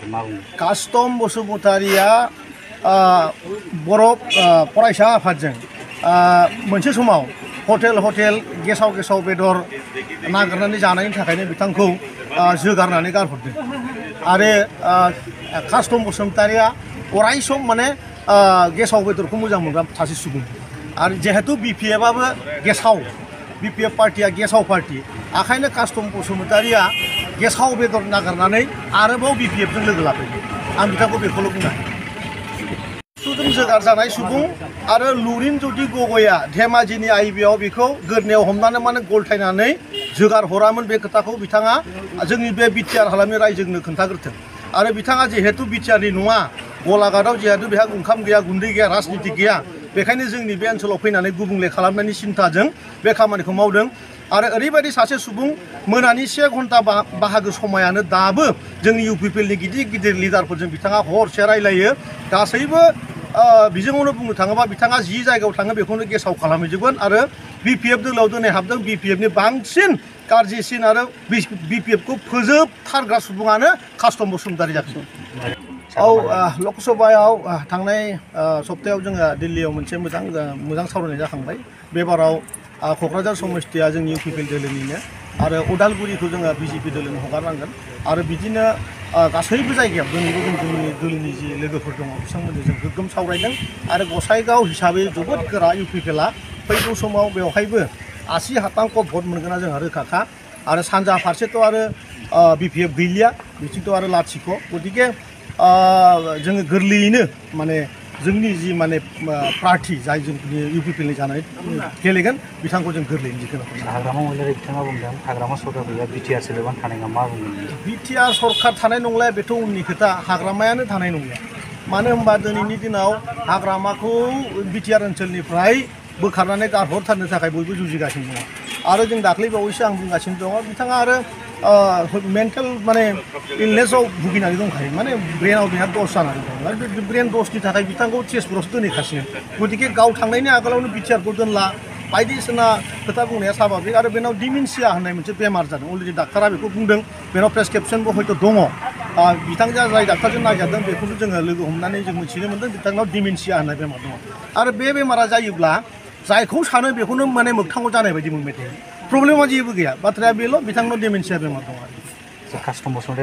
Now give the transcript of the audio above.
custom बसुमतारिया बर' फरायसा आफादजों मोनसे समाव हटेल गेसाव बेदर नागिरनानै जानायनि थाखायनो बिथांखौ जोगारनानै गारहरदों आरो कास्टम बसुमतारिया अराय सम माने गेसाव बेदरखौ मोजां मोनग्रा सासे सुबुं आरो जिहेतु बिपिएफआबो गेसाव बिपिएफ पार्टिया गेसाव पार्टी आखायनो कास्टम बसुमतारिया गेसाव बेदर नागिरनानै आरोबाव बिपिएफजों लोगो लाफैदों आं बिथांखौ बेखौल' बुंनो सुदुं जोगार जानाय सुबुं आरो लुरिन ज्योति गगैया धेमाजिनि आइबिआव बेखौ गोदनायाव हमनानै माने गलथायनानै जोगार हरामोन बे खोथाखौ बिथाङा जोंनि बे बिटिआर हालामनि रायजोनो खोन्थाग्रोथों आरो बिथाङा जिहेतु बिटिआरनि नङा गलाघाटआव जिहेतु बेहा ओंखाम गैया गुन्दै गैया राजनिति गैया बेखायनो जोंनि बे ओनसोलाव फैनानै गुबुंले खालामनायनि सिन्थाजों बे खामानिखौ मावदों आरो ओरैबायदि सासे सुबुं मोनानि 1 घन्टा बाहागो समायानो दाबो जोंनि इउपिपिएलनि गिदिर लिडारफोरजों बिथाङा हरसे रायलायो गासैबो बिजोङावनो बुंनो थाङोबा बिथाङा जि जायगायाव थाङो बेखौनो गेसाव खालामहैजोबगोन आरो बिपिएफ दोलोआव दिनै हाबदों बिपिएफनि बांसिन गाज्रिसिन आरो बिपिएफखौ फोजोबथारग्रा सुबुङानो कास्टम बसुमतारि जादों लकसभायाव थांनाय सप्तायाव जोङो दिल्लीयाव मोनसे मोजां सावरायनाय जाखांबाय बेबाराव क'क्राझार समस्तिया जोंनि इउपिपिएल दोलोनिनो आरो उदालगुरिखौ जोङो बिजेपि दोलोनो हगारनांगोन आरो बिदिनो गासैबो जायगायाव जोंनि दोलोनि जि लोगोफोर दङ बिथांमोनजों जों गोग्गोम सावरायदों आरो गसाइगाव हिसाबै जोबोद गोरा इउपिपिएलआ फैगौ समाव बेवहायबो 80 हातांख भट मोनगोना जोंहा रोखाखा आरो सानजा फारसेथ' आरो बिपिएफ गैलिया बिथिंथ' आरो लाथिख' गतिके जोङो गोरलैयैनो माने जोंनि जि माने पार्टी जाय जोंनि इउपिपिएलनि जानानै गेलेगोन बिथांखौ जों गोरलैयैनो जिखोनो हाग्रामा महिलारि बिथाङा बुंदों हाग्रामा सरकार गैया बिटिआर सोलोंनानै थानाय मा बुंदों बिटिआर सरकार थानाय नंला बेथ' उननि खोथा हाग्रामायानो थानाय नंला मानो होनबा दिनैनि दिनाव हाग्रामाखौ बिटिआर ओनसोलनिफ्राय बोखारनानै गारहरथारनो थाखाय बयबो जुजिगासिनो दङ आरो जों दाख्लै बावैसो आं बुंगासिनो दङ बिथाङा आरो मेन्टेल माने इलनेसआव भुगिनानै दंखायो माने ब्रेनाव बेहा दस जानानै दं आरो बे ब्रेन दसनि थाखाय बिथांखौ तेजपुरावसो दोनहैखासिनो गतिके गाव थांनायनि आगोलावनो बिटिआरखौ दोनला बायदिसिना खोथा बुंनाया स्वाभाबिक आरो बेनाव डिमेनशिया होननाय मोनसे बेमार जादों अलरेडि डाक्टारा बेखौ बुंदों बेनाव प्रेसक्रिप्सनबो हयथ' दङ बिथांजोआ जाय डाक्टारजों नागिरदों बेखौनो जोङो लोगो हमनानै जों मिथिनो मोनदों बिथांनाव डिमेनशिया होननाय बेमार दङ आरो बे बेमारा जायोब्ला जायखौ सानो बेखौनो माने मोगथाङाव जानाय बायदि मोनबाय थायो प्रब्लेमा जेबो गैया बाथ्राया बेल' बिथांनाव डिमेनशिया बेमार दङ आरो